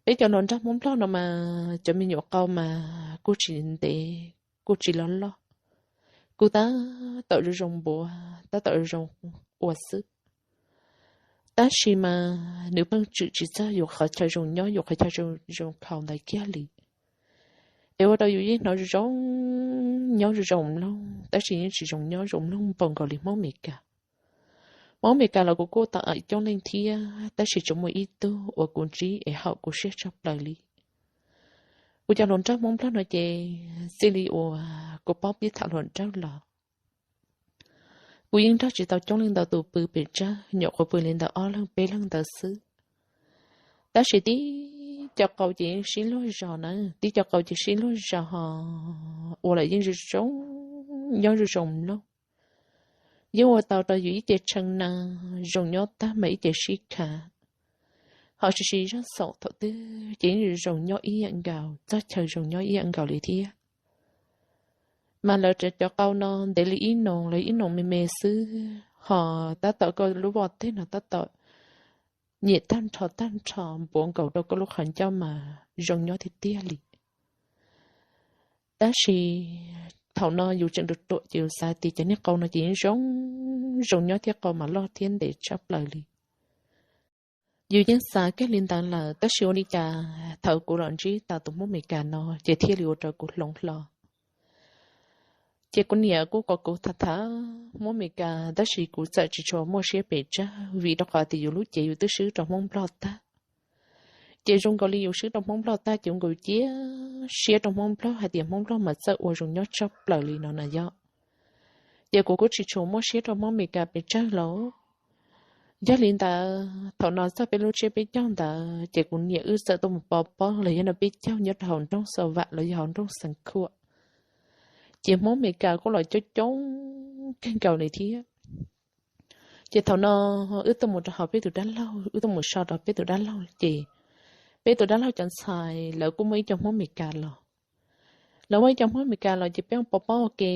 Peb cov hluas nraug Hmoob Nplog no mas cov me nyuam qau mas kuj tsis ntev, kuj tsis loj loj, kuj tab tom zoo zoo npuav, tab tom zoo ua xwb. Tab sis mas nws pheej tswm tsis txog yus qhov chaw zoo nyob, yus qhov chaw zoo zoo khaus ntawd kiag li. Es ua rau yus yeej hnov zoo zoo nyob zoo zoo mloog, tab sis yeej tsis zoo nyob zoo mloog npaum nkaus li Hmoob Amelikas. Hmoob Amelikas los kuv kuj tau aim coob leej thiab, tab sis tsuas muaj ib tug uas kuv ntsib es haum kuv siab tshaj plaws li. Kuv cov hluas nraug Hmoob Nplog no ces txij li uas kuv paub pib tham hluas nraug los, kuv yeej nrog tsis tau coob leej ntau tus pw pes tsawg, nyuam qhuav pw li ntawm ob leeg peb leeg ntawd xwb. Tab sis tib co qau ces yeej sib luag zog na, tib co qau ces sib luag zog ho ua lawm yeej zoo zoo nyob zoo zoo mloog. Yeej ua tau rau yus ib ce tshee na zoo nyob tag mas ib ce sib khav, ho sib sib zog xaum thaum twg ces yeej zoo zoo nyob ib yam nkaus, txoj chaw zoo nyob ib yam nkaus li thiab. Mas lawv cov qau no ntev li ib noo, lawv ib noo me me xwb, ho tab tom koj lub voj teg no tab tom nyem tag nrho tag nrho npuav nkaus rau koj lub qhov ncauj mas zoo nyob tiag tiag li. Tab sis thaum no yus tseem ruam ruam ces yus xav tias cov niag qau no ces yeej zoo zoo nyob thiab, qau mas loj thiab ntev tshaj plaws li. Yus yeej xav kiag li ntawd lawm, tab sis ua li cas thaum kuv los ntsib tau tus Hmoob Amelikas no ces thiaj li ua rau kuv hloov hlo. Ces kuv niam kuj kom kuv tham tham Hmoob Amelikas, tab sis kuv txawm tsis tshua muaj siab pes tsawg, vim rau qhov tias yus lub cev yus twb swb rau Hmoob Nplog tag. Ces zoo nkaus li yus swb rau Hmoob Nplog tag ces nkaus cia siab rau Hmoob Nplog hais tias Hmoob Nplog mas txawj ua zoo nyob tshaj plaws li no na yog. Ces kuv kuj tsis tshua muaj siab rau Hmoob Amelikas pes tsawg los. Yog li ntawd thaum no txog peb lub tsiab peb caug ntawd ces kuv niam wb txawm tuaj mus pov pob los yog no peb caug nyob rau hauv nroog Xav Vam los yog hauv nroog Xeev Khuam. Ces Hmoob Amelikas kuj los coob coob kawg nkaus li thiab. Ces thaum no wb tuaj mus rau hauv peb tus dab laug, wb tuaj mus so rau peb tus dab laug ces peb tus dab laug cov ntxhais lawv kuj muaj ib co Hmoob Amelikas los. Lawv muaj ib co Hmoob Amelikas los ces peb mus pov pob ua ke,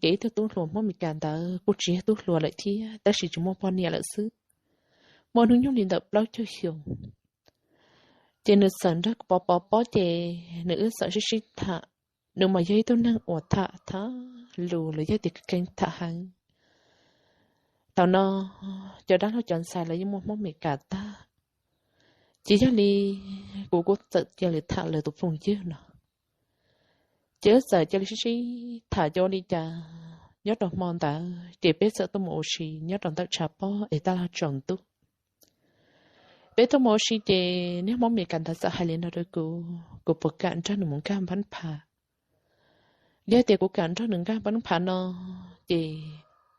ces ib tug tub hluas Hmoob Amelikas ntawd kuj tsis yog tub hluas lawm thiab, tab sis tsis muaj poj niam lawm xwb, muaj hnub nyoog li ntawm plaub caug xyoo. Ces nws txawm nrog kuv pov pov pob ces nws wb txawm sib sib tham. Nws mas yog ib tug neeg uas tham tham lus los yog tias kheev tham heev. Thaum no cov dab laug cov ntxhais lawv yeej muaj Hmoob Amelikas tag, ces yog li kuv kuj txawm cia li tham lawv tus phooj ywg no. Ces wb txawm cia li sib sib tham ces ua li cas nyob rau hmo ntawd ces peb txawm tuaj mus ua si nyob rau ntawm tshav pob es tab laj tsaus ntuj. Peb tuaj mus ua si ces niag Hmoob Amelikas ntawd txawm hais li no rau kuv, kuv puas kam nrog nws mus nkag npab phav. Yog tias kuv kam nrog nws nkag npab phav no ces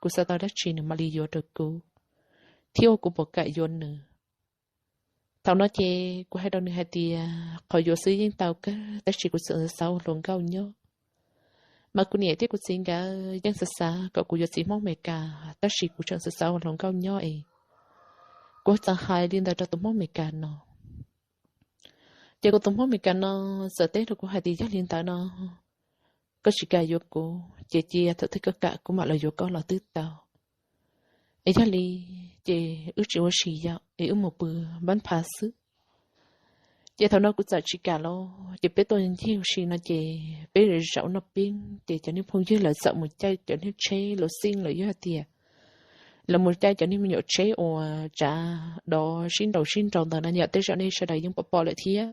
kuv xav tau dab tsi nws mam li yuav rau kuv, thiab ua kuv puas kam yuav nws. Thaum no ces kuv hais rau nws hais tias qhov yuav xwb yeej tau kawg, tab sis kuv tseem xav ua hluas nkauj nyob. Mas kuv niam thiab kuv txiv nkawd yeej xav xav kom kuv yuav txiv Hmoob Amelikas, tab sis kuv tseem xav xav ua hluas nkauj nyob es kuv txawm hais li ntawd rau tus Hmoob Amelikas no. Ces kuv tus Hmoob Amelikas no txawm teb rau kuv hais tias yog li ntawd no koj tsis kam yuav kuv ces cia thaum twg koj kam kuv mam los yuav koj los twb tau. Es yog li ces wb tsis ua si yom, es wb mus pw npab phav xwb. Ces thaum no kuv txawm tsis kam los, ces peb tuaj ncig ua si no ces peb zaum noj peb, ces cov niag phooj ywg lawv txawm mus caij cov niag tsheb luv xij los yog tias lawv mus caij cov niag me nyuam tsheb uas tsav dov sib nraus sib nraus ntawd no yom, tej zaum nej sawv daws yeej pom pom lawm thiab.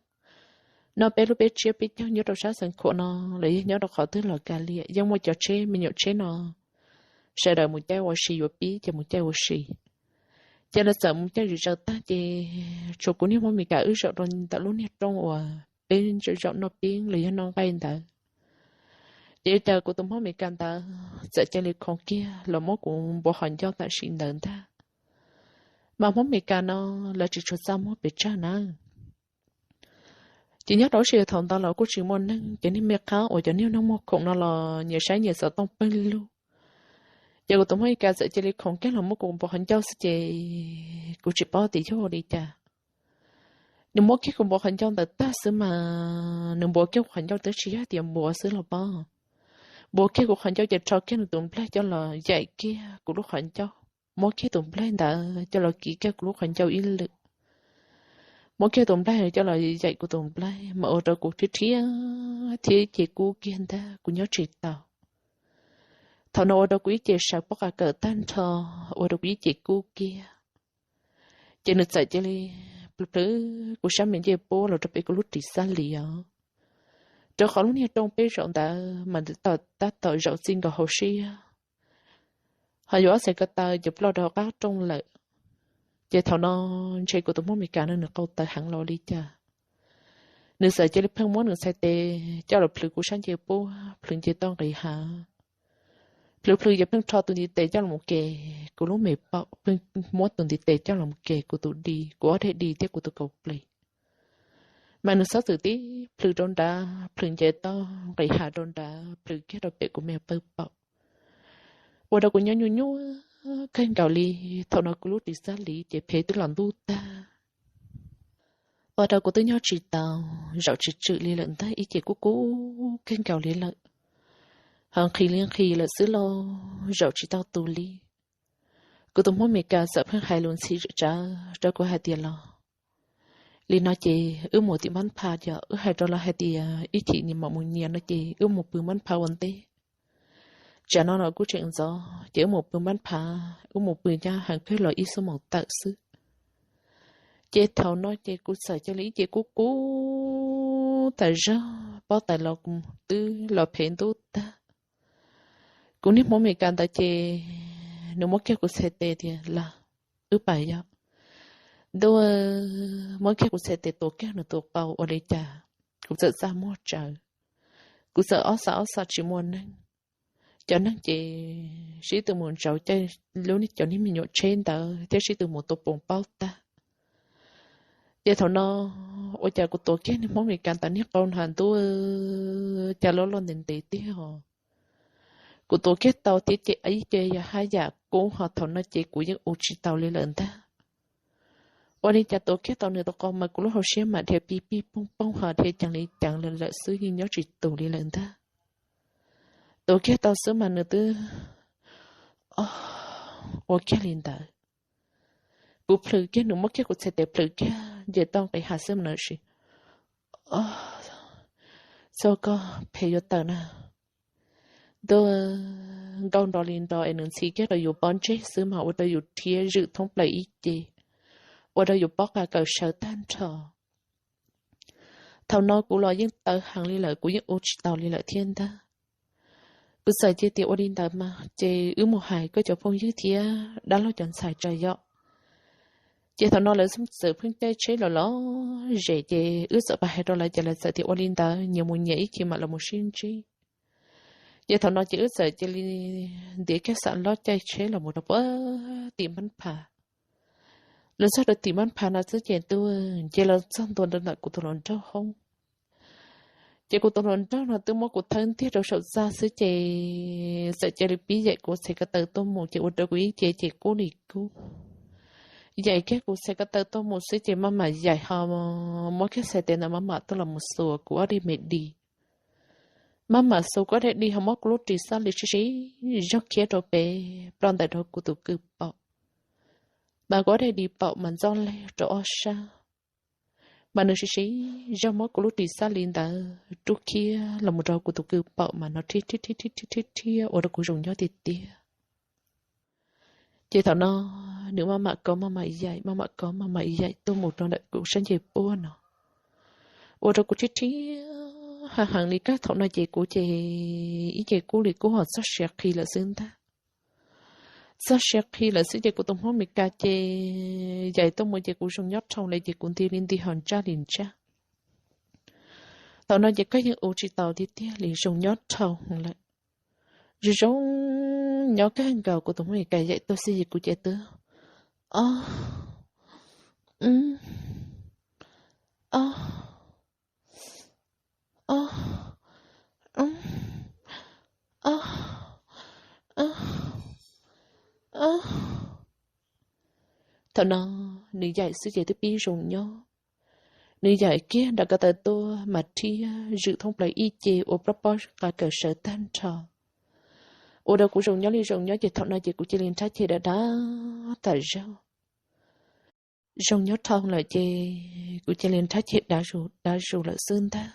No peb lub peb tsiab peb caug nyob rau sab Xeev Khuam no los yog nyob rau qhov twg los kav liam yeej muaj cov tsheb me nyuam tsheb no sawv daws mus caij ua si, yuav pib ces mus caij ua si. Ces lawv txawm mus caij zim zaws tag ces tshuav kuv niag Hmoob Amelikas wb zaum rau ntawm lub niag rooj uas peb zaum noj peb los yog noj nqaij ntawd. Ces cas kuv tus Hmoob Amelikas ntawd txawm cia li khoov kiag los muab kuv npuav qhov ncauj tam sim ntawd ntag. Mas Hmoob Amelikas no lawv tsis tshua txaj muag pes tsawg na. Ces nyob rau lub sij hawm thaum ntawd los kuj tsis muaj neeg, ces niag me qab uas cov niag neeg muag khoom no los nyias saib nyias xov tooj pawg lug. Ces kuv tus Hmoob Amelikas txawm cia li khoov kiag los muab kuv npuav qhov ncauj xwb ces kuv tsis paub tias yog ua li cas. Nws muab kiag kuv npuav qhov ncauj ntawd tag xwb mas nws npuav kiag kuv qhov ncauj twb tsis yog tias npuav xwb los pob. Npuav kiag kuv qhov ncauj ces rho kiag nws tus nplaig coj los yaim kiag kuv lub qhov ncauj, muab kiag tus nplaig ntawd coj los kiv kiag kuv lub qhov ncauj ib lwm. muab kiag tus nplaig coj los yaim kuv tus nplaig mas ua rau kuv rhiab rhiab thiab ib ce kub kiag ntag, kuv nyob tsis tau. Thaum no ua rau kuv ib ce sawv pob qa kawm tag nrho, ua rau kuv ib ce kub kiag. Ces nws txawm cia li plhws plhws kuv sab me ncej puab los rau pem kuv lub ris xab lis os, rau qhov lub niag rooj peb zaum ntawd mas tab tom zaum txij nkaus hauv siab, ho yuav ob txhais ko taw ces ploj rau hauv qab rooj lawm. Ces thaum no ntshe kuv tus Hmoob Mes Kas no nws qau taw heev los li cas, nws txawm cia li pheej muab nws txhais tes coj los plhws kuv sab ncej puab, plhws nce toj nqis hav, plhws plhws ces pheej rho tus ntiv tes coj los mus ke kuv lub me paum, pheej muab tus ntiv tes coj los mus ke kuv tus di, kuv ob daim di thiab kuv tus kaus plig. Mas nws txhob txwm tib plhws rau nrad, plhws nce toj nqis hav rau nrad, plhws kiag rau pem kuv me pawg paum, ua rau kuv nyob nyuaj nyuaj kawg nkaus li. Thaum no kuv lub ris xab lis ces phev twb los ntub tag, ua rau kuv twb nyob tsis tau, zaum tsis tswm li lawm ntag, ib ce kub kub kawg nkaus li lawm, ho nqhis li nqhis lawm xwb los zaum tsis tau tus li. Kuv tus Hmoob Mes Kas txawm pheej hais lus ntxhi tsawv rau kuv hais tias los li no ces wb mus tim Npab Pha yom, wb hais rau lawv hais tias ib chim nyias mam mus nyias no ces wb mus pw Npab Pha ua ntej. Tsam no los kuj tseem ntxov ces wb mus pw Npab Pha, wb mus pw nyob heev kawg los ib xuab moos tawm xwb. Ces thaum no ces kuv txawm cia li ib ce kub kub tas zog, pob tawv los twb los phev ntub tag. Kuv niag Hmoob Mes Kas ntawd ces nws muab kiag kuv txhais tes tias los wb pais yom. Ntuj, muab kiag kuv txhais tes tuav kiag nws tus qau ua li cas kuv txawm txaj muag tsawv. Kuv txawm ob xav ob xav tsis muaj neeg. Cov neeg ces sib tw mus ntsauv caij lub cov niag me nyuam tsheb ntawd thiab sib tw mus tua poom paub tag. Ces thaum no ua cas kuv tuav kiag niag Hmoob Mes Kas ntawd niag qau na ntuj, cas loj loj ntev ntev tiag os. Kuv tuav kiag tau thiab ces ib ce yog haj yam kub ho thaum no ces kuv yeej ua tsis taus li lawm ntag. Ua li cas tuav kiag tau nws tus qau mas kuv lub hauv siab mam dhia pij pij pooj pooj ho dhia ceev li ceev lawm xwb, yeej nyob tsis tus li lawm ntag. Tuav kiag tau xwb mas nws twb ua kiag li ntawd. Kuv plhws kiag nws muab kiag kuv txhais tes plhws kiag nce toj nqis hav xwb mas nws siv txog koj phem yuav tawm na. Ntuj, nkauj nro li nro es nws ntxhi kiag rau yus pob ntseg xwb mas ua rau yus rhiab zwm thoob plaws ib ce, ua rau yus pob qa kawm sawv tag nrho. Thaum no kuv los yeej tawv heev li lawm, kuv yeej ua tsis taus li lawm thiab ntag. Kuv txawm cia tias ua li ntawd mas ces wb mus hais koj cov phooj ywg thiab dab laug cov ntxhais tso yom. Ces thaum no lawv txawm pheej caij tsheb los los zem ces wb txawm pab hais rau lawv ces lawv txawm tias ua li ntawd nyias mus nyias ib chim mam los mus sib ntsib. Ces thaum no ces wb txawm cia li ntiav kiag xam lob caij tsheb los mus rau puag tim Npab Pha. Los txog rau tim Npab Pha no xwb ces ntuj, ces los txog ntua rau ntawm kuv tus hluas nraug hoob. Ces kuv tus hluas nraug no twb muab kuv thawb ntiag rau saum txaj xwb ces txawm cia li pib yaim kuv txhais ko taw tuaj mus ces ua rau kuv ib ce ces kub li kub. Yaim kiag kuv txhais ko taw tuaj mus xwb ces maj mam yaim ho muab kiag txhais tes ntawd maj mam tuaj los mus xuas kuv ob daim me di. Maj mam xuas kuv ob daim di ho muab kuv lub ris xab lis sib sib zog khiab rau pem ploj ntawm rau kuv tus kws paum. Mas kuv ob daim di paum mas ntxoj leeg rau ob sab. Mas nws sib sib zog muab kuv lub ris xab lis ntawd rub khiab los mus rau kuv tus kws paum mas no rhiab rhiab rhiab rhiab ua rau kuv zoo nyob tiag tiag. Ces thaum no nws maj mam kov maj mam yaim, maj mam kov maj mam yaim tuaj mus rau ntawm kuv sab ncej puab no, ua rau kuv rhiab rhiab heev heev li. Kawg thaum no ces kuv ces ib ce kub li kub ho txog siav qhi lawm xwb ntag. Txog siav qhi lawm xwb ces kuv tus Hmoob Mes Kas ces yaim tuaj mus ces kuv zoo nyob dhau li ces kuv nti li nti ho ntsaj li ntsaj. Thaum no ces kawg yeej ua tsis taus tiag tiag li, zoo nyob dhau lawm. Zoo zoo nyob kawg nkaus kuv tus Hmoob Mes Kas yaim tuaj xwb ces kuv ces twb ob, ob, ob, ob, ob, ob. Thaum no nws yaim xwb ces twb pib zoo nyob. Nws yaim kiag nram ko taw tuaj mas rhiab zwm thoob plaws ib ce ua plaub pob qa kawm sawv tag nrho. Ua rau kuv zoo nyob li zoo nyob ces thaum no ces kuv cia li nrhab ceg dav dav tas zog. Zoo nyob dhau lawm ces kuv cia li nrhab ceg dav zus dav zus lawm xwb ntag.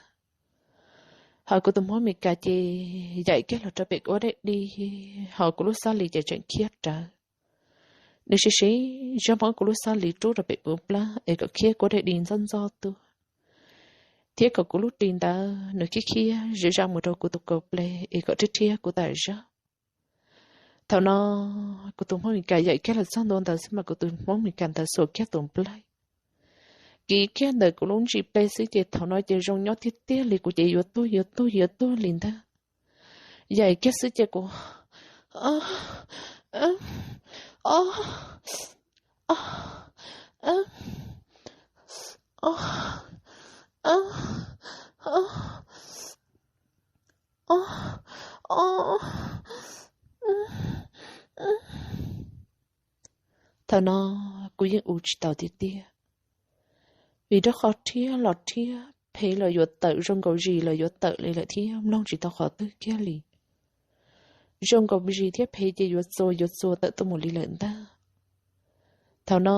Hos kuv tus Hmoob Amelikas ces yaim kiag los rau pem kuv ua dej di, hos kuv lub xab li ces tseem khiab rawv. Nws siv siv zog muab kuv lub xab li rub rau pem kuv plab es kom khiab kuv ua dej di ntxob ntxob tuaj, thiab kom kuv lub ris ntawd nws khiab khiab zim zam mus rau kuv tus kaus ples es kom rhiab rhiab kuv tas zog. Thaum no kuv tus Hmoob Amelikas yaim kiag los txog ntua ntawd xwb mas kuv tus Hmoob Amelikas ntawd xuas kiag tus nplaig kiv kiag ntawm kuv lub ntsis pes xwb ces thaum no ces zoo nyob tiag tiag li, kuv ces yuav tuag yuav tuag yuav tuag li ntag. Yaim kiag xwb ces kuv Thaum no kuv yeej ua tsis tau tiag tiag, vim rau qhov rhiab los rhiab, phem los yuav tawm, zoo nkaus zis los yuav tawm li lawm thiab mloog tsis tau qhov twg kiag li. Zoo nkaus zis thiab phem ces yuav txuas yuav txuas tawm tuaj mus li lawm ntag. Thaum no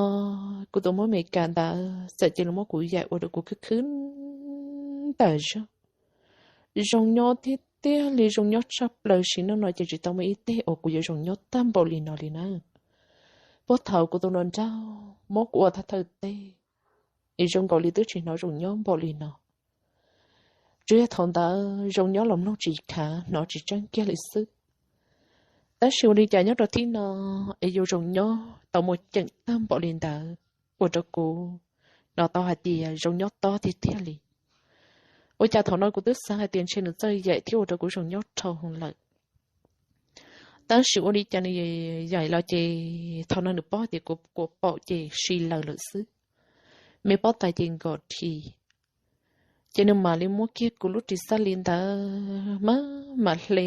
kuv tus Hmoob Amelikas ntawd txawm cia li muab kuv yaim ua rau kuv khwb khwb tas zog. Zoo nyob tiag tiag li, zoo nyob tshaj plaws, sim neej no ces tsis tau muaj ib teg uas kuv yuav zoo nyob tag npaum li no li na. Puag thaum kuv tus hluas nraug muab kuv ua thawj thawj teg es zoo nkaus li twb tsis hnov zoo nyob npaum li no. Tsuas yog thaum ntawd zoo nyob los mloog tsis khav, hnov tsis tseeb kiag li xwb. Tab sis ua li cas nyob rau thib no es yuav zoo nyob tau muaj ceem tag npaum li ntawd, ua rau kuv hnov tau hais tias zoo nyob tob tiag tiag li. Ua cas thaum no kuv twb xav hais tias ntshe nws txawj yaim thiab ua rau kuv zoo nyob dhau lawm. Tab sis ua li cas nws yaim los ces thaum no nws paub tias kuv kua paum ces si laws lawm xwb, me pob tais ces nkos dhi. Ces nws mam li muab kiag kuv lub ris xab li ntawd maj mam hle,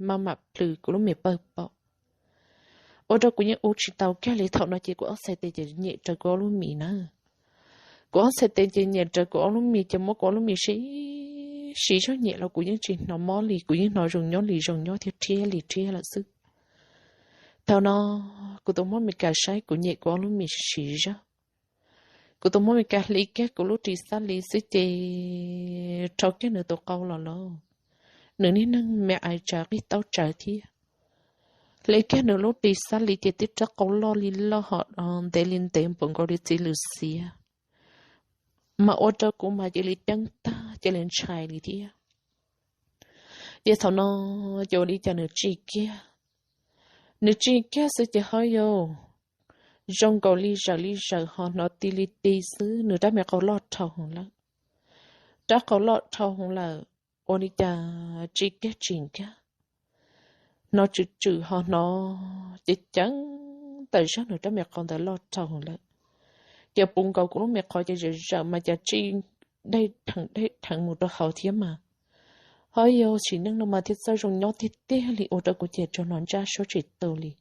maj mam plhws kuv lub me pawg paum. Ua rau kuv yeej ua tsis tau kiag li, thaum no ces kuv ob txhais tes ces nyem raws kuv ob lub mis na. Kuv ob txhais tes ces nyem raws kuv ob lub mis ces muab kuv ob lub mis sib siv zog nyem los kuv yeej tsis hnov mob li, kuv yeej hnov zoo nyob li zoo nyob thiab rhiab li rhiab lawm xwb. Thaum no kuv tus Hmoob Amelikas saib kuv nyem kuv ob lub mis siv zog, kuv tus Hmoob Amelikas hliv kiag kuv lub ris xab li xwb ces rho kiag nws tus qau los lauj. Nws niag neeg me ais tsawv qig taub tsawv thiab. Hliv kiag nws lub ris xab li ces tib rab qau loj li loj ho ntev li ntev npaum nkaus li txiv lws xiav, mas ua rau kuv mas cia li ceeb tag cia li ntshai li thiab. Ces thaum no ces ua li cas nws tsim kiag, nws tsim kiag xwb ces ho yau zoo nkaus li zawm li zawm ho hnov ti li ti xwb, nws rab me qau loj dhau heev lawm. Rab qau loj dhau heev lawm, ua li cas tsim kiag tsim kiag, hnov tswm tswm ho hnov ceev ceev tawm zog, nws rab me qau ntawd loj dhau heev lawm. Ces puv nkaus kuv lub me qau ces zawm zawm mas cas tsim dej dheev dej dheev mus rau hauv thiab mas. Ho yau sim neej no mas thiaj txawj zoo nyob tiag tiag li, ua rau kuv ces tsuas hnov ntsaj suab tsis tu li.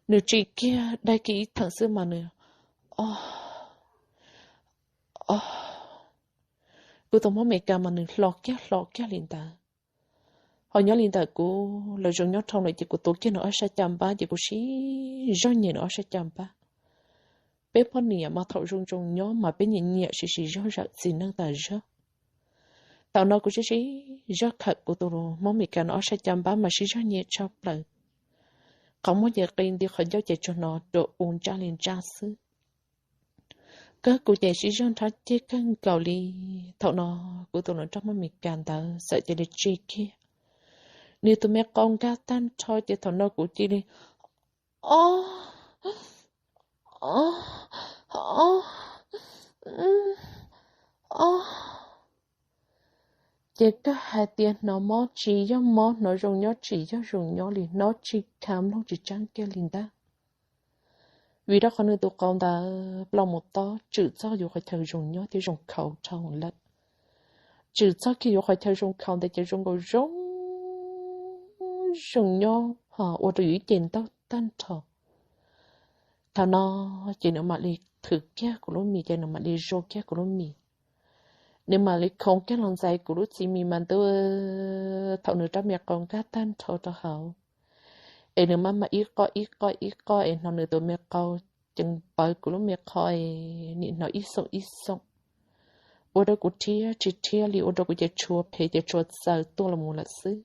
Nws tsim kiag daig kiag ib theem xwb mas nws o o, kuv tus Hmoob Amelikas mas nws hlo kiag hlo kiag li ntawd. Ho nyob li ntawm kuv lawv zoo nyob dhau lawm ces kuv tuav kiag nws ob sab caj npab ces kuv siv zog nyem nws ob sab caj npab. Peb poj niam mas thaum zoo zoo nyob mas peb nyiam nyiam siv siv zog zawm txiv neej tas zog. Thaum no kuv siv siv zog khawm kuv tus Hmoob Amelikas no ob sab caj npab mas siv zog nyem tshaj plaws. Qhov muag ces qi nti, qhov ncauj ces tsuas hnov ruam u ntsaj li ntsaj xwb. Kawg kuv ces siv zog nrhab ceg kawg nkaus li. Thaum no kuv tus hluas nraug Hmoob Amelikas ntawd txawm cia li tsim kiag nws tus me qau nkag tag nrho ces thaum no kuv cia li o o o o, ces kawg hais tias hnov mob tsis yog mob, hnov zoo nyob tsis yog zoo nyob li, hnov tsis khav mloog tsis tseeb kiag li ntag. Vim rau qhov nws tus qau ntawd plaub mus tob tshwm txog yuav qhov chaw zoo nyob thiab zoo khaus dhau lawm. Tshwm txog kiag yuav qhov chaw zoo khaus ntawd ces zoo nkaus zoo zoo nyob ho ua rau yus ib ce ntaug tag nrho. Thaum no ces nws mam li thwm kiag kuv lub mis, ces nws mam li zuaj kiag kuv lub mis. Nws mam li khoov kiag los ntxais kuv lub txiv mis mas ntuj, thaum nws rab me qau nkag tag nrho rau hauv, es nws maj mam ib qoj ib qoj ib qoj es hnov nws tus me qau ceev pawv kuv lub me qhov, nim hnov ib xoom ib xoom, ua rau kuv rhiab tsis rhiab li, ua rau kuv ces tshuav phem ces tshuav txaws tuaj los mus lawm xwb.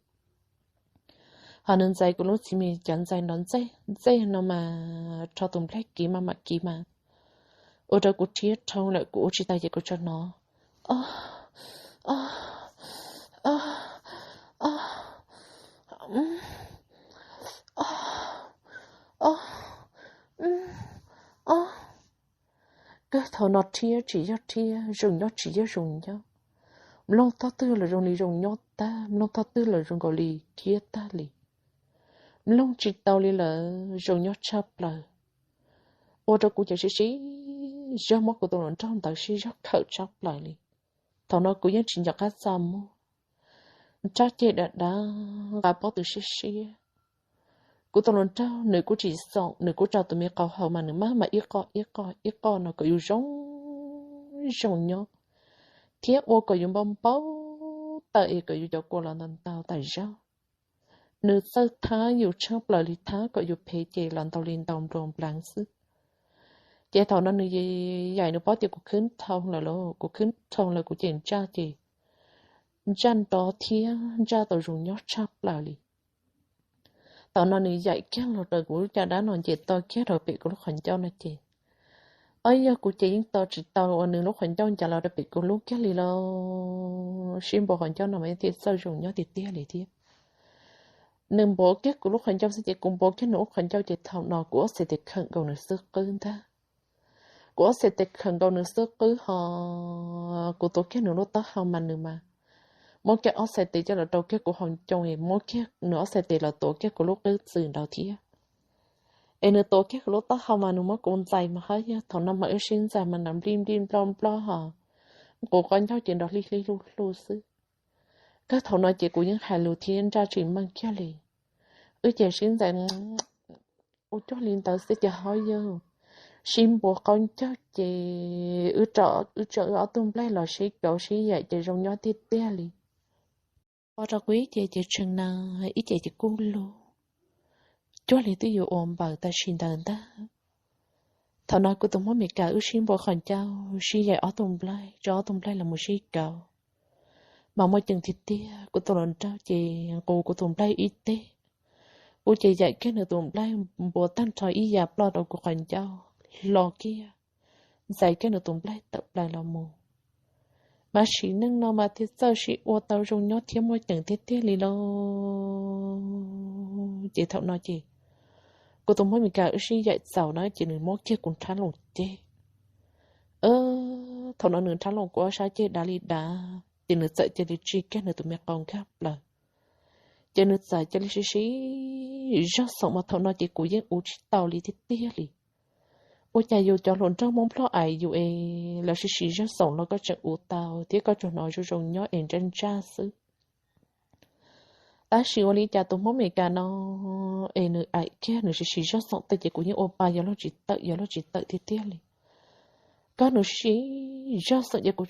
Ho nws ntxais kuv lub txiv mis cov ntxais nrov ntxej ntxej no mas rho tus nplaig kiv mas mam kiv mas, ua rau kuv rhiab dhau lawm kuv ua tsis tau ces kuv tsuas hnov o o o o o o o. Kawg thaum no rhiab tsis yog rhiab, zoo nyob tsis yog zoo nyob. Mloog tog twg los zoo li zoo nyob tag, mloog tog twg los zoo nkaus li khiab tag li. Mloog tsis tau li lawm, zoo nyob tshaj plaws. Ua rau kuv ces sib sib zog muab kuv tus hluas nraug ntawd sib zog khawm tshaj plaws li. Thaum no kuv yeej tsis nco qab txaj muag, nrab ceg dav dav, nqa pob tw siab siab. Kuv tus hluas nraug nws kuj tsis xoom, nws kuj tso tus me qau hau mas nws maj mam ib qoj ib qoj ib qoj no kom yus zoo zoo nyob, thiab ua kom yus npau npau taws es kom yus cov kua los ntau ntau tas zog. Nws txawj thab yus tshaj plaws li, thab kom yus phem ces los ntau li ntau nplua npleev xwb. Ces thaum no nws yaim nws paub tias kuv khwb dhau lawm lauj, kuv khwb dhau lawm kuv ces ntsaj ces ntsaj nrov thiab ntsaj tau zoo nyob tshaj plaws li. Thaum no nws yaim kiag los rau kuv lub caj dab no nce toj kiag rau pem kuv lub qhov ncauj no ces, ob yog kuv ces yeej tos tsis tau uas nws lub qhov ncauj ncav los rau pem kuv lub kiag li los sib npua qhov ncauj no mas thiaj txawj zoo nyob tiag tiag li thiab. Nws npuav kiag kuv lub qhov ncauj xwb ces kuv npuav kiag nws lub qhov ncauj ces thaum no kuv ob txhais tes khawm nkaus nws xub qwb ntag. Kuv ob txhais tes khawm nkaus nws xub qwb ho kuv tuav kiag nws lub taub hau mas nws mas muab kiag ob txhais tes coj los rau kiag kuv hauv ncoo es muab kiag nws ob txhais tes los tuav kiag kuv lub qwb txwm nraud thiab. Es nws tuav kiag kuv lub taub hau mas nws muab kuv ntxais mas hab yog thaum no mas wb sib ntxais mas nrov nplij nplij nploj nploj ho kuv qhov ncauj ces nrov hlij hlij hluj hluj xwb. Kawg thaum no ces kuv yeej hais lus thiab ntsaj tsis meej kiag li. Wb ces sib ntxais ua cuag li ntawd xwb ces hab yog sib npua qhov ncauj ces wb tso wb ob tug nplaig los sib kauv sib yaim ces zoo nyob tiag tiag li. Ua rau kuv ib ce ces tshee na, ib ce ces kuj lug, cuag li twb yuav ua npaws tam sim ntawd ntag. Thaum no kuv tus Hmoob Mes Kas wb sib npua qhov ncauj sib yaim ob tug nplaig, tso ob tug nplaig los mus sib kauv. Mas muaj ceem tiag tiag, kuv tus hluas nraug ces nqus kuv tus nplaig ib teg, kuv ces yaim kiag nws tus nplaig npua tag nrho ib yav ploj rau kuv qhov ncauj, hlo kiag, ntxais kiag nws tus nplaig tawm plaws los mus. Mas sim neej no mas thiaj txawj sib ua tau zoo nyob thiab muaj ceem tiag tiag li lauj. Ces thaum no ces kuv tus Hmoob Mes Kas wb sib yaim txaus na ces nws muab kiag kuv nrhab loos ceg. Thaum no nws nrhab loos kuv ob sab ceg dav li dav ces nws txawm cia li tsim kiag nws tus me qau nkag plaws. Ces nws txawm cia li sib sib zog xoom mas thaum no ces kuv yeej ua tsis tau li tiag tiag li. Ua cas yus cov hluas nraug Hmoob Nplog ais yus es lawv sib sib zog xoom los koj tseem ua tau thiab koj tsuas hnov zoo zoo nyob es ntsaj ntsaj xwb. Tab sis ua li cas tus Hmoob Mes Kas no es nws aim kiag nws sib sib zog xoom tej ces kuv yeej ua pa yog luag tsis tawm yog luag tsis tawm tiag tiag li. Koj nws sib sib zog xoom ces kuv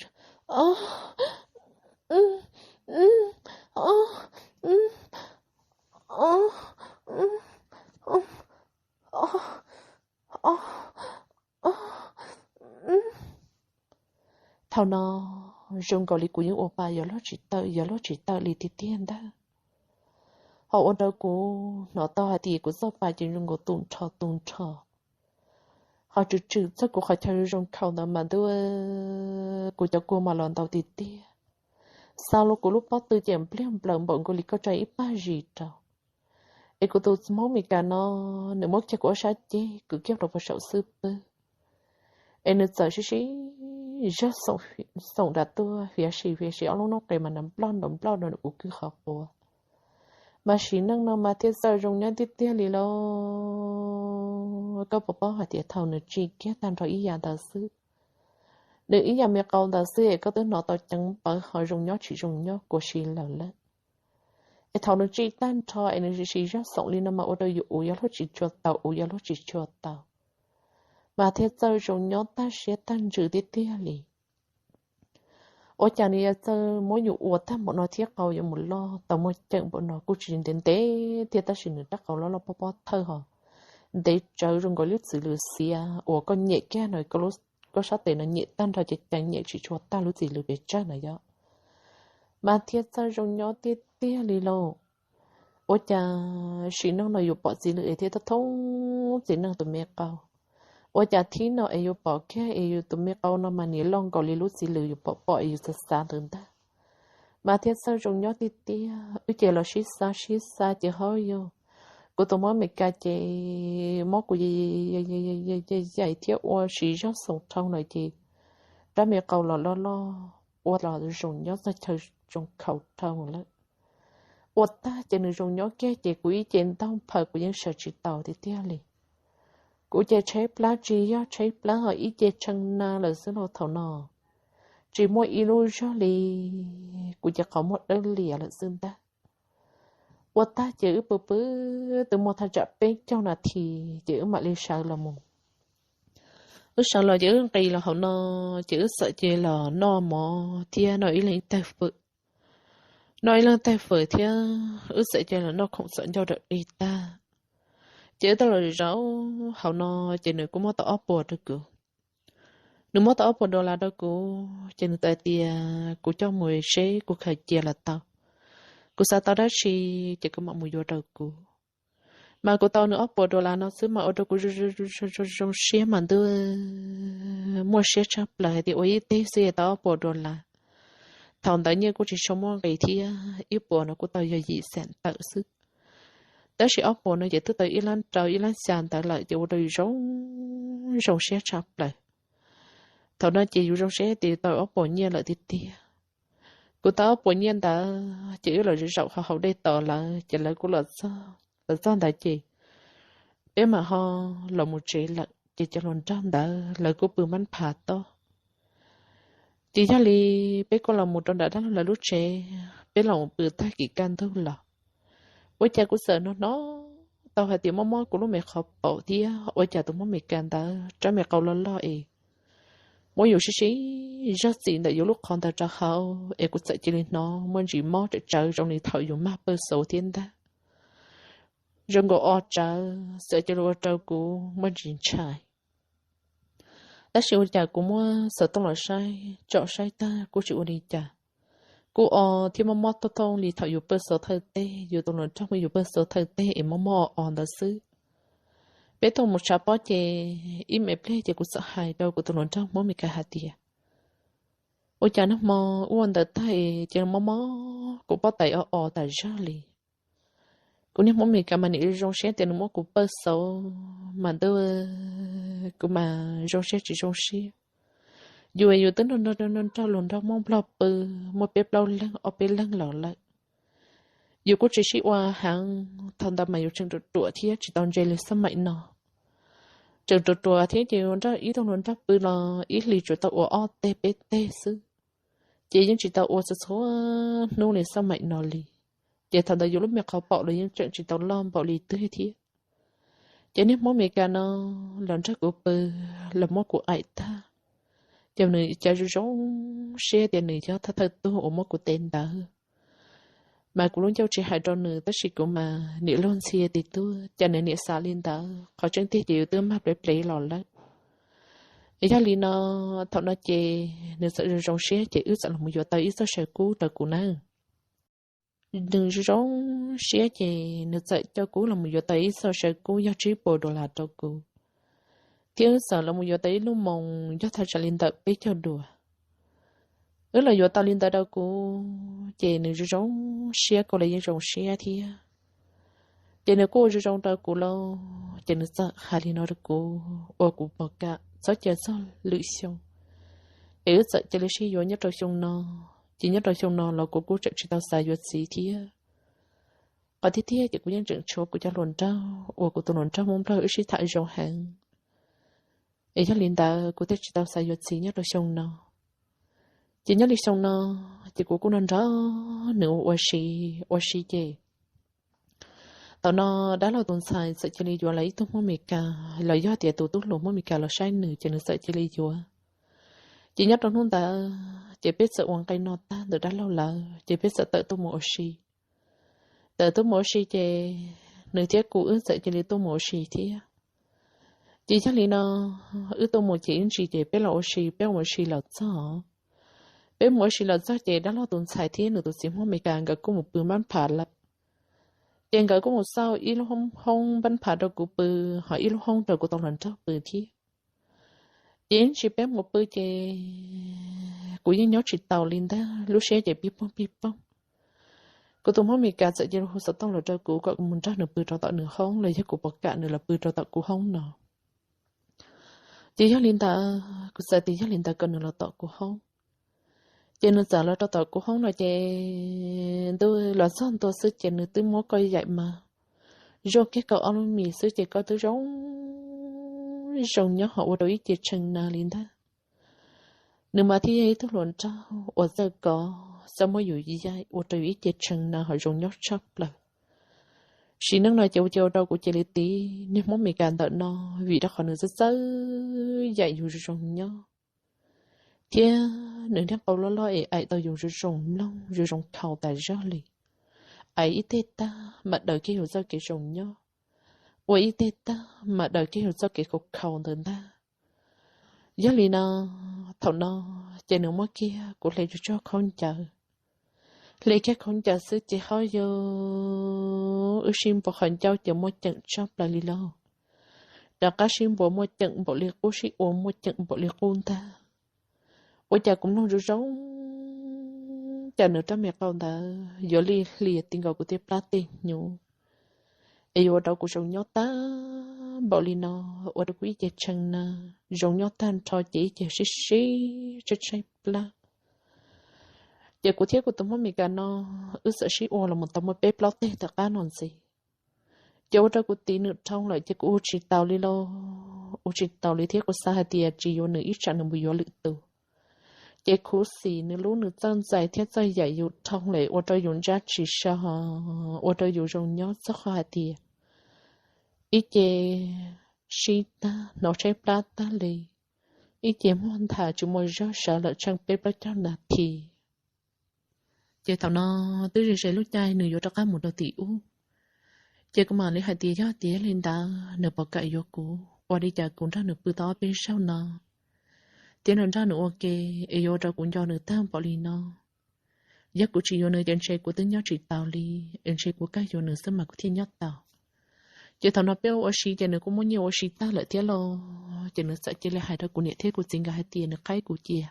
Thaum no zoo nkaus li kuv yeej ua pa yog luag tsis tawm yog luag tsis tawm li tiag tiag ntag. Ho ua rau kuv hnov tau hais tias kuv txoj pa ces zoo nkaus tu nrho tu nrho. Ho tswm tswm txog kuv qhov chaw zoo zoo khaus ntawd mas ntuj, kuv cov kua mas los ntau tiag tiag. Xa los kuv lub pob tw ces npliag nplaws npaum nkaus li koj tso ib pag zis rau. Es kuv tus Hmoob Mes Kas no nws muab kiag kuv ob sab ceg kwv kiag rau puag saum xwb pwg. Es nws txawm sib sib zog xoom nram tuaj hiav sim hiav sim ob lub noob qes mas nrov nploj nrov nploj rau kuv kwj qhov quav. Mas sim neej no mas thiaj txawj zoo nyob tiag tiag li lauj. Koj puas paub hais tias thaum nws tsim kiag tag nrho ib yav ntawd xwb, nws ib yav me qau ntawd xwb es koj twb hnov tau ceev pawv ho zoo nyob tsis zoo nyob kuv si lawm lawm. Es thaum nws tsim tag nrho es nws sib sib zog xoom li no mas ua rau yus ua yog luag tsis tshua tau ua yog luag tsis tshua tau, mas thiaj txawj zoo nyob tag siab tag ntsws tiag tiag li. Ua cas nws yuav txawj muab yus ua tag npaum no thiab qau yuav mus loj tau muaj ceem npaum no kuj tsis ntev ntev thiab tab sis nws rab qau loj loj pob pob thawj ho ntev tsawv zoo nkaus lub txiv lws xiav uas koj nyem kiag no, koj sab tes no nyem tag nrho ces ceev nyem tsis tshua tag lub txiv lws pes tsawg na yom. Mas thiaj txawj zoo nyob tiag tiag li lauj. Ua cas sim neej no yus pom txiv lws es thiaj thoob txiv neej tus me qau. Ua cas thib no es yus pom kiag es yus tus me qau no mas nim loj nkaus li lub txiv lws yus pom pom es yus xav xav ntawd ntag. Mas thiaj txawj zoo nyob tiag tiag, wb ces los sib xav sib xav ces hauj yog kuv tus Hmoob Amelikas ces muab kuv yaim thiab ua siv zog xoom dhau lawm ces rab me qau los loj loj ua los zoo nyob txog chaw zoo khaus dhau lawm. Ua tag ces nws zoo nyob kiag ces kuv ib ce ntaug phaws kuv yeej sawv tsis taus tiag tiag li. Kuv ces tshaib plab tsis yog tshaib plab ho ib ce tshee na lawm xwb los thaum no tsis muaj ib lub zog li, kuv ces qhov muag dawb lias lawm xwb ntag. Ua tag ces wb pw pw twb muaj thaj tsam peb caug nas this ces wb mam li sawv los mus. Wb sawv los ces wb nqis los hauv no ces wb txawm cia li los noj mov thiab noj ib leeg ib tawg fawm. Noj ib leeg tawg fawm thiab wb txawm cia li los noj khoom txom ncauj rau dej tag ces wb tau los zaum hauv no ces nws kuj muab tau ob puas rau kuv. Nws muab tau ob puas dollar rau kuv ces nws tau tias kuv coj mus seb kuv khaws cia los tau, kuv xav tau dab tsi ces kuv mam mus yuav rau kuv. Mas kuv tau nws ob puas dollar no xwb mas ua rau kuv zoo siab mas ntuj, muaj siab tshaj plaws hais tias ua ib teg xwb tau ob puas dollar. Thaum ntawd nyiaj kuj tsis tshua muaj nqis thiab ib puas no kuj tau yog yim xees tawm xwb. Tab sis ob puas no ces twb tau ib lab rau ib lab xya ntawd lawm ces ua rau yus zoo, zoo siab tshaj plaws. Thaum no ces yus zoo siab tias tau ob puas nyiaj lawm tiag tiag. Kuv tau ob puas nyiaj ntawd ces wb los zaum hauv dej tos lawv ces lawv kuj los txog, lawv txog ntawd ces peb mam ho los mus tsev lawm ces cov hluas nraug ntawd lawv kuj pw mab phav toj. Ces yog li peb kuj los mus rau nram dab laug lawv lub tsev, peb los mus pw tag kis kaj ntug los. Ua cas kuv txawm hnov hnov tau hais tias mob mob kuv lub me qhov paum thiab ua cas tus Hmoob Amelikas ntawd rab me qau loj loj es muab yus sib sib zog txim ntawm yus lub qhov ntawd rau hauv es kuv txawm cia li hnov muaj ntsis mob tsawv tsawv zoo li thaum yus mag pawj xauv thiab ntag. Zoo nkaus o tsawv txawm cia li ua rau kuv muaj ntsis ntshai. Tab sis ua cas kuv muab xov tooj los saib tsom saib tag kuj tsis ua li cas. Kuj o thiab mob mob thooj thooj li thaum yus pawj xauv thawj teg, yus tus hluas nraug muab yus pawj xauv thawj teg es mob mob o o ntawd xwb. Peb tuaj mus tshav pob ces ib me pliag ces kuv txawm hais rau kuv tus hluas nraug Hmoob Amelikas hais tias, ua cas nag hmo ua ntawd tag es cia li mob mob kuv pob tais o o tas zog li. Kuv niag Hmoob Amelikas mas nim zoo siab tias nws muab kuv pawj xauv mas ntuj, kuv mas zoo siab tsis zoo siab. Yus yus twb nrog nrog nrog luag nrog Hmoob Nplog pw muaj peb plaub leeg ob peb leeg los lawm. Yus kuj tsis sib ua heev, thaum ntawd mas yus tseem ruam ruam thiab tsis tau ntse li xab maim no. Tseem ruam ruam thiab ces nrog ib tug hluas nraug pw los ib hlis tsuas tau ua ob teg peb teg xwb, ces yeej tsis tau ua txhua txhua hnub li xab maim no li. Ces thaum ntawd yus lub me qhov paum los yeej tseem tsis tau loj npaum li twg thiab. Ces niag Hmoob Amelikas no los nrog kuv pw, los muab kuv aim tag, ces nws cas zoo zoo siab tias nws yog thawj thawj tug uas muab kuv tev ntawd. Mas kuv lub ncauj tsis hais rau nws tab sis kuv mas nim luag ntxhi tiag tuag, cas nws nim xav li ntawd, qhov tseeb tiag ces yus twb mag plev plev los lawm. Yog li no, thaum no ces nws txawm zoo zoo siab ces wb txawm los mus yuav tau ib txoj saw kub rau kuv na. Nws zoo zoo siab ces nws txawm coj kuv los mus yuav tau ib txoj saw kub yog tsib puas dollar rau kuv, thiab wb txawm los mus yuav tau ib lub moos yog thaj tsam li ntawm peb caug dollar. Wb los yuav tau li ntawd rau kuv ces nws zoo zoo siab, kuv los yeej zoo siab thiab. Ces nws kuj ua zoo zoo rau kuv lauj, ces nws txawm hais li no rau kuv uas kuv pom kam txhob cia txog lwm xyoo, es wb txawm cia li sib yuav nyob rau xyoo no. Ces nyob rau xyoo no los kuv kuj tseem tsis tau xav yuav txiv thiab. Qhov tiag tiag ces kuv yeej tseem tshuav kuv cov hluas nraug uas kuv tus hluas nraug Hmoob Nplog wb sib tham zoo heev. Es yog li ntawd kuv thiaj tsis tau xav yuav txiv nyob rau xyoo no. Ces nyob li xyoo no, ces kuv kuj nrog nrog nws ua ua si, ua si ces thaum no dab laug tus ntxhais txawm cia li yuav lawv ib tug Hmoob Amelikas, los yog tias tus tub hluas Hmoob Amelikas los saib nws ces nws txawm cia li yuav. Ces nyob rau hnub ntawd ces peb txawm ua nqaij no tag ntawm dab laug lawv ces peb txawm tawm tuaj mus ua si. Tawm tuaj mus ua si ces nws thiab kuv wb txawm cia li tuaj mus ua si thiab. Ces yog li no, wb tuaj mus ces ib ntsis ces peb los ua si, peb mus ua si los txog. Peb mus ua si los txog ces dab laug tus ntxhais thiab nws tus txiv Hmoob Amelikas nkawd kuj mus pw npab phav lawm. Ces nkawd kuj mus xauj ib lub hoob npab phav rau kuv pw, ho ib lub hoob rau kuv tus hluas nraug pw thiab. Ces ib ntsis peb mus pw ces kuv yeej nyob tsis taus li ntag, lub siab ces pib poog pib poog. Kuv tus Hmoob Amelikas txawm cia li hu xov tooj los rau kuv kom kuv mus nrog nws pw rau tom nws hoob los yog kuv puas kam nws los pw rau tom kuv hoob no. Ces yog li ntawd, kuv txawm tias yog li ntawd kom nws los tom kuv hoob. Ces nws txawm los rau tom kuv hoob no ces ntuj los txog ntua xwb ces nws twb muab koj yaim mas zuaj kiag koj ob lub mis xwb ces koj twb zoo zoo nyob ho ua rau ib ce tshee na li ntag. Nws mas thiaj yog ib tug hluas nraug uas txawj kov, txawj muab yus yaim ua rau yus ib ce tshee na ho zoo nyob tshaj plaws. Sim neej no ces ua cia ua rau kuv cia li tiv niag Hmoob Amelikas ntawm no, vim rau qhov nws txawj txawj yaim yus zoo zoo nyob, thiab nws niag qau loj loj es aim tau yus zoo zoo mloog zoo zoo khaus tas zog li. Aim ib teg tag mas daws kiag yus txoj kev zoo nyob, ua ib teg tag mas daws kiag yus txoj kev khaus khaus ntawd ntag. Yog li no, thaum no ces nws muab kiag kuv hle tsuag tsuag khaub ncaws. Hle kiag khaub ncaws xwb ces ho yog wb sib npuav qhov ncauj ces muaj ceem tshaj plaws li lauj. Rov qab sib npuav muaj ceem npaum li qub, sib ua muaj ceem npaum li qub ntag. Ua cas kuv mloog zoo zoo, cas nws rab me qau ntawd yuav li hlias ti nkaus kuv tej plab tej hnyuv, es yuav ua rau kuv zoo nyob tag npaum li no, ua rau kuv ib ce tshee na, zoo nyob tag nrho ces ib ce sib sib tshaib tshaib plab. Ces kuv thiab kuv tus Hmoob Amelikas no, wb txawm sib ua los mus tau muaj peb plaub teg tom qab no ntxiv. Ces ua rau kuv tiv nws dhau lawm ces kuv ua tsis taus li lauj, ua tsis taus li thiab kuv xav hais tias tsis yuav nws ib tsam nws mus yuav lwm tus. Ces khuv xim nws lub nws txawj ntxais thiab txawj yaim yus dhau lawm ua rau yus ntsaj tsis so, ua rau yus zoo nyob txog qhov hais tias ib ce sib tag hnov tshaib plab tag li, ib ce muag nthav tsis muaj zog sawv lawm tsheej peb plaub caug nas this. Ces thaum no twb ze ze lub caij nws yuav rov qab mus rau tim ub. Ces kuv mam li hais tias yog tiag li ntawd nws puas kam yuav kuv, ua li cas kuv nrog nws pw tau ob peb zaug no thiab nws nrog nws ua ke es yuav ua rau kuv nco nws tag npaum li no. Yog kuv tsis yuav nws ces ntshe kuv twb nyob tsis taus li, es ntshe kuv kawg yuav nws xwb mas kuv thiaj nyob tau. Ces thaum no peb ua si ces nws kuj muaj nyiaj ua si tag lawm thiab los, ces nws txawm cia li hais rau kuv niam thiab kuv txiv nkawd hais tias nws qhaib kuv cia.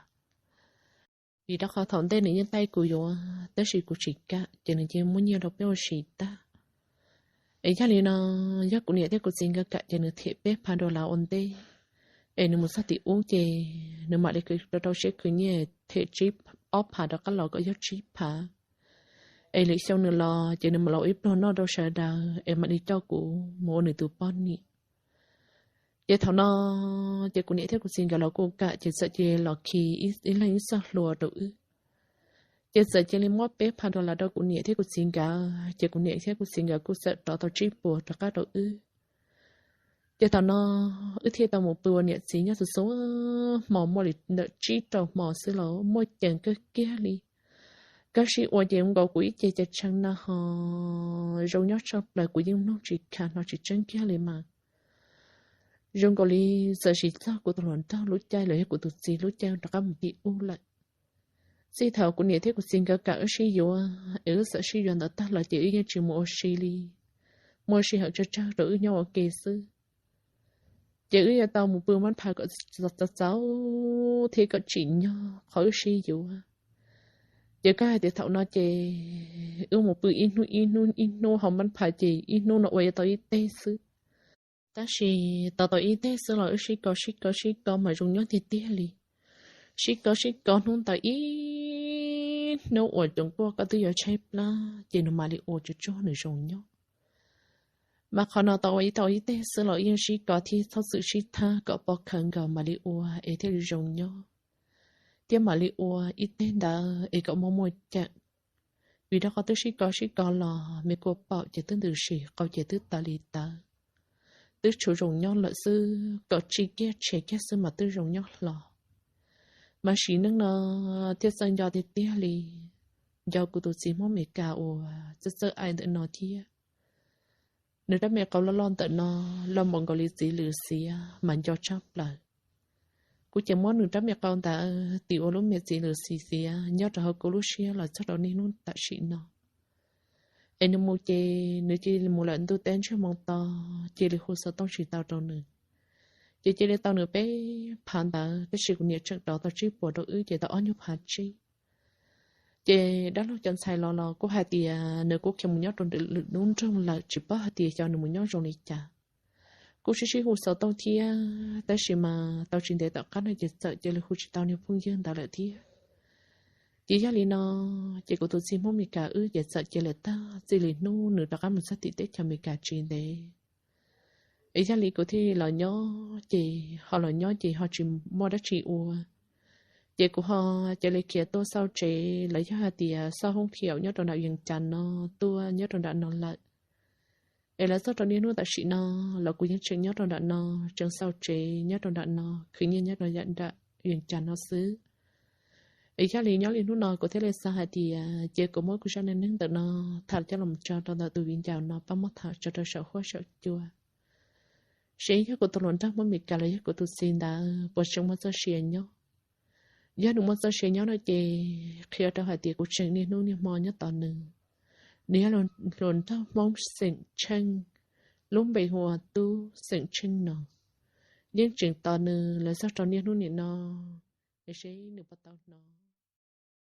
Vim rau qhov thaum ntej nws yeej taij kuv yuav tab sis kuv tsis kam ces nws cia li muab nyiaj rau peb ua si tag. Es yog li no, yog kuv niam thiab kuv txiv nkawd kam ces nws them peb phav dollar ua ntej, es nws mus txog tim ub ces nws mam li rau rau siab khwv nyiaj them tsib, ob phav rov qab los kom yog tsib phav. Es lwm xyoo nws los ces nws mam los ib pluag noj rau sawv daws es mam li coj kuv mus ua nws tus poj niam. Ces thaum no ces kuv niam thiab kuv txiv nkawd los kuj kam ces txawm cia li los khi ib leeg ib txoj hlua rau wb. Ces txawm cia li muab peb phav dollar rau kuv niam thiab kuv txiv nkawd, ces kuv niam thiab kuv txiv nkawd kuj txawm rov tau tsib puas rov qab rau wb. Ces thaum no wb thiaj tau mus pw ua niam txiv nyob txhua txhua hmo, muaj li ntawm tsib rau hmo xwb los muaj ceem kawg kiag li. Kawg sib ua ces nkaus kuv ib ce cas tshee na ho zoo nyob tshaj plaws, kuv yeej mloog tsis kha hnov tsis tseeb kiag li mas. Zoo nkaus li txawm tsis txog kuv tus hluas nraug lub caij los yog kuv tus txiv lub caij rov qab mus tim ub lawm. Txij thaum kuv niam thiab kuv txiv nkawd kam wb sib yuav, es wb txawm sib yuav ntawd tag los ces wb yeej tsis mus ua si li. Muaj sij hawm tsawg tsawg rau wb nyob ua ke xwb. Ces wb yuav tau mus pw mab phav kom txaus txaus thiab kom tsim nyog qhov wb sib yuav. Ces koj hais tias thaum no ces wb mus pw ib hnub ib hnub ib hnub hauv mab phav ces ib hnub no ua yuav tau ib teg xwb. Tab sis tau tau ib teg xwb los wb sib kov sib kov sib kov mas zoo nyob tiag tiag li. Sib kov sib kov hnub ntawd ib hnub uas cov nkuaj koj twb yuav tshaib plab ces nws mam li ua tsuag tsuag nws zoo nyob. Mas qhov no tau ua ib tau ib teg xwb los wb yeej sib kov thiab txhob txwm sib thab kom pov khawv nkaus mam li ua es thiaj li zoo nyob, thiab mam li ua ib teg ntawd es kom muaj muaj ceem. Vim rau qhov twb sib kov sib kov los me kua paum ces twb ntws sim, qau ces twb tawv li tawv, twb tshuav zoo nyob lawm xwb, kom tsis kiag tshem kiag xwb mas twb zoo nyob hlo. Mas sim neej no thiaj txawj nco tiag tiag li, nco kuv tus txiv Hmoob Amelikas uas txawj txawj aim ntawm no thiab. Nws rab me qau loj loj ntawm no, loj npaum nkaus li txiv lws xiav mas nco tshaj plaws. Kuv ces muab nws rab me qau ntawd tis ua lub me txiv lws xis xiav nyob rau hauv kuv lub siab los txog rau niaj hnub tam sim no. Es nws mus ces nws cia li mus lawm ntuj teb ntsiag moo to, cia li hu xov tooj tsis tau rau nws. Ces cia li tau nws peb phav ntawd, tab sis kuv niam tseem rov tau tsib puas rau wb ces tau ob nyuag phav tsib. Ces dab laug cov ntxhais los los kuj hais tias nws kuj khiav mus nyob rau lwm lub nroog lawm, tsis paub hais tias xyov nws mus nyob zoo li cas. Kuj sib sib hu xov tooj thiab, tab sis mas tau tsis ntev tom qab no ces txawm cia li hu tsis tau niag phooj ywg ntawd lawm thiab. Ces yog li no, ces kuv tus txiv Hmoob Mes Kas wb ces txawm cia li tag, txij li hnub nws rov qab mus txog tim teb chaws Mes Kas tsis ntev. Es yog li kuv thiaj los nyob, ces ho los nyob ces ho tsis muaj dab tsi ua. Ces kuv ho cia li khiav tuaj xauj tsev los yog hais tias xauj hoob khiaum nyob rau nram Vees Cas no, tuaj nyob rau nram no lawm. Es lawv txog rau niaj hnub tam sim no los kuv yeej tseem nyob rau nram no, tseem xauj tsev nyob rau nram no, khwv nyiaj nyob rau nram Vees Cas no xwb. Es yog li nyob li hnub no kuv thiaj li xav hais tias cia kuv muab kuv zaj neej neeg ntawm no tham coj los tso rau ntawm tus viv ncaus no pab muab tham tso rau saum huab saum cua, seb yog kuv tus hluas nraug Hmoob Mes Kas los yog kuv tus txiv ntawd puas tseem muaj txoj sia nyob. Yog nws muaj txoj sia nyob no ces qhia rau hais tias kuv tseem niaj hnub niaj hmo nyob tos nws. Nws yog hluas nraug Hmoob xeem Tsheej, lub npe hu ua Tub xeem Tsheej no. Yeej tseem tos nws los txog rau niaj hnub nim no, es seb nws puas tau hnov.